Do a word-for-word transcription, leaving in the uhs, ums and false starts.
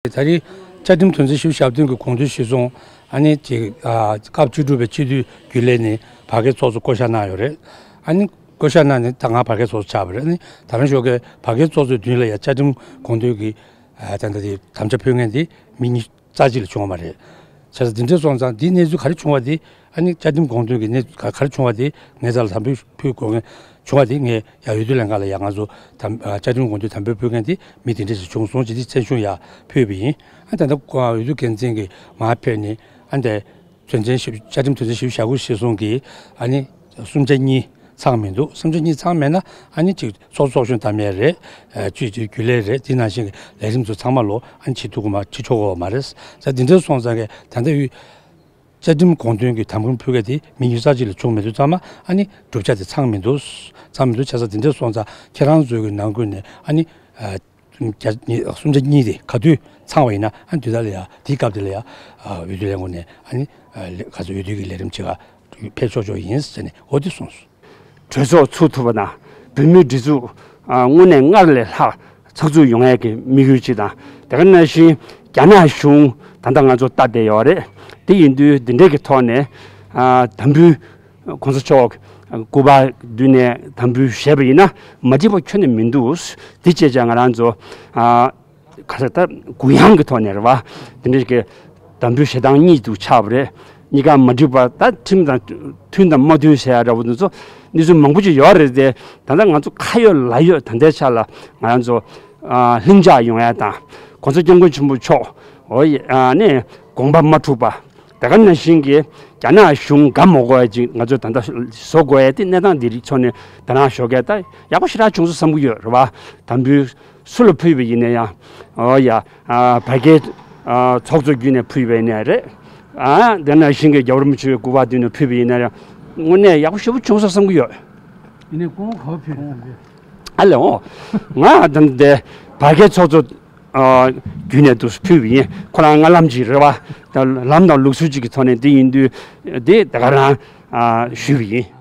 ད་རེས་བཅའ་ཁྲིམས་དོན་ཚན་བཞི་བཅུ་ཞེ་བདུན་གྱི་དགོངས་དོན་གཞིར་བཟུང་ཨ་ནི་ཅིག་ཨ་སྐབས་བཅུ་དྲུག་པའི་སྤྱི་འཐུས་རྒྱུན་ལས་ནས་བར་བརྒལ་ཚོགས་གཙོ་བསྐོ་བཞག་གནང་ཡོད་རེད། ཨ་ནི་བསྐོ་བཞག་གནང་ནས་ད་ང་བར་བརྒལ་ཚོགས་གཙོ་ཆགས་པ་རེད། ཨ་ནི་ད་ལན་ཞོགས་ཀས་བར་བརྒལ་ཚོགས་གཙོའི་མདུན་ལ་ཡང་བཅའ་ཁྲིམས་དགོངས་དོན་གྱི་ཨ་ད་ལྟ་དེ་དམ་བཅའ་ཕུལ་མཁན་དེ་མི་ཉིས་རྩ་གཅིག་ལས་བྱུང་བ་མ་རེད། བྱས་ཙང་འདི་འདྲ་སོང་ཙང་འདིའི་གནས་ཚུལ་ག་རེ་བྱུང་བ་དེ་ཨ་ནི་བཅའ་ཁྲིམས་དགོངས་དོན་གྱི་གནས་ཚུལ་ག་རེ་བྱུང་བ་དེ་ངའི་རྩ་ལ་དམ་འབུལ་ཕུལ་དགོས་མཁན་བྱུང་བ་དེ་ངས་ཡང་འོས་བསྡུ་ལྷན་ཁང་ལ་ཡང་ང་ཚོ་དམ་བཅའ་ཁྲིམས་དགོངས་དོན་དམ་འབུལ་ཕུལ་མཁན་དེ་མི་དེ་འདྲ་ཞིག་བྱུང་སོང་ཅེས་དེ་མཚན་གཞུང་ཡང་ཕུལ་བ་ཡིན། ཨ་ད་ལྟ་འོས་བསྡུ་འགན་འཛིན་གྱིས་མར་ཕེབས་ནས་ཨ་འདས་དོན་ཚན་བཞི་བཅའ་ཁྲིམས་དོན་ཚན་བཞི་བཅུ་ཞེ་དགུ་གཞིར་བཟུང་གིས་ཨ་ནི་གསུམ་ཆ་གཉིས་ཚང་མི་འདུག་གསུམ་ཆ་གཉིས་ཚང་མེད་ན་ཨ་ནི་གཅིག་ཚོགས་གཙོ་ཚོགས་གཞོན་འདེམས་ཡས་རེད། ཨ་ཅིག་ཅིག་རྒྱུན་ལས་རེད། དེ་ནང་བཞིན་གྱི་ལས་རིམ་ཚོ་ཚང་མ་ལོ་ཨ་ནི་བྱེད་ཐུབ་ཀྱི་མ་བྱེད་ཆོག་གི་མ་རེད། ད་འདི་འདྲ་སོང་ཙང་གི་ད་ལྟ་ཡུལ་བཅའ་ཁྲིམས་དགོངས་དོན་གྱི་དམ་འབུལ་ཕུལ་མཁན་དེ་མི་ཉིས་རྩ་གཅིག་ལས་བྱུང་མི་འདུག་ཚང་མ་ཨ་ནི་གྲུབ་ཆ་དེ་ཚང་མི་འདུག་ཚང་མི་འདུག་བྱས་ཙང་འདི་འདྲ་སོང་ཙང་ཁྱེད་རང་ཚོའི་གི་ནང་ཁུལ་ནས་ཨ་ནི་ཨ་བརྒྱ་གསུམ་ཆ་གཉིས་དེ་ག་དུས་ཚང་བ་ཡིན་ན་ཨ་ནི་དུས་ད་ལ་ཡ་དེའི་སྐབས་དེ་ལ་ཡ་ཨ་འོས་བསྡུ་ལས་ཁུངས་ནས་ཨ་ནི་ཨ་ལས་ག་ཚོད་འོས་བསྡུ་གི་ལས་རིམ་བྱེད་ག་ཕེབས་ཆོག་ཆོག་ཡིན་ཟེར་ནས་འོ་དེ་གསུངས་སོང་། གྲོས་ཚོགས་ཚུགས་ཐུབ་པ་དང་བོད་མིའི་སྒྲིག་འཛུགས་ཨ་དངོས་གནས་སྔར་ལས་ལྷག་ཚགས་ཚུད་ཡོང་ཡས་ཀྱི་དམིགས་ཡུལ་གཅིག་དང་དེ་ག་ནང་བཞིན་རྒྱ་ནག་གཞུང་ད་ལྟ་ང་ཚོ་ལྟ་བསྡད་ཡོད་རེད། དེ་ཡིན་དུས་འདི་འདྲའི་གི་ཐོག་ནས་ཨ་དམ་འབུལ་༸གོང་ས་མཆོག་སྐུ་པར་མདུན་ནས་དམ་འབུལ་བཞེས་པ་ཡིན་ན་མ་འགྲིག་པ་ཁྱོན་ནས་མི་འདུག་དེ་བྱས་ཙང་ང་རང་ཚོ་ཨ་ག་ས་ད་གུ་ཡངས་ཀྱི་ཐོག་ནས་རེད་བ། དེ་འདྲའི་གི་དམ་འབུལ་བཞེས་སྟངས་གཉིས་འདུག་ཆགས་པ་རེད། གཉིས་ཀ་མ་འགྲིག་པ་ད་ཁྲིམས་དང་མཐུན་དང་མ་མཐུན་ཟེར་ཡ་འདྲ་བོ་འདི་ཚོ་གནས་ཚུལ་མང་པོ་ཅིག་ཡོད་རེད་དེ། ད་ལྟ་ང་ཚོ་ཁ་ཡོད་ལག་ཡོད་ད་ལྟའི་ཆ་ལ་ང་རང་ཚོ་ཨ་ལྷིང་འཇགས་ཡོང་ཡ་དང་༸གོང་ས་༸སྐྱབས་མགོན་ཆེན་པོ་མཆོག་འོ་ཡ་ཨ་ནས་དགོངས་པ་མ་འཁྲུགས་པ། དེ་ག་ནང་བཞིན་གྱི་རྒྱ་ནག་གཞུང་དགའ་མ་དགོས་ཡ་ཅིག་ང་ཚོས་ད་ལྟ་བཟོ་དགོས་ཡ་དེ་གནས་སྟངས་འདི་རིགས་ཚོ་ནས་ད་ནང་ཞོགས་ཀས་ད་ཡག་པོ་ཞེ་དྲག་བྱུང་སོང་བསམ་གྱི་ཡོད་རེད་བ། དམ་འབུལ་སུ་ལ་ཕུལ་བ་ཡིན་ན་ཡང་འོ་ཡ་ཨ་བར་བརྒལ་ཨ་ཚོགས་གཙོ་བརྒྱུད་ནས་ཕུལ་བ་ཡིན་ན་རེད། ཨ་དེ་ནང་བཞིན་གྱི་རྒྱལ་བ་རིན་པོ་ཆེའི་སྐུ་པར་མདུན་ནས་ཕུལ་བ་ཡིན་ན་ཡང་དངོས་གནས་ཡག་པོ་ཞེ་པོ་བྱུང་སོང་བསམ་གྱི་ཡོད། ཡིན་ནའི་སྐུ་ངོ་ག་པར་ཕེབས་ཡོང་གི། ཨ་ལེ་འོ། ང་ད་ལྟ་བར་བརྒལ་ཚོགས་གཙོ་ཨ་བརྒྱུད་ནས་དུ་ཕུལ་བ་ཡིན། ཁོ་རང་སྔ་ལམ་ཅིག་རེད་བ། ད་ལམ་དང་ལུགས་སྲོལ་ཅིག་གི་ཐོག་ནས་འདི་ཡིན་དུས་འདི་ད་ག་རང་ཨ་ཞུས་པ་ཡིན།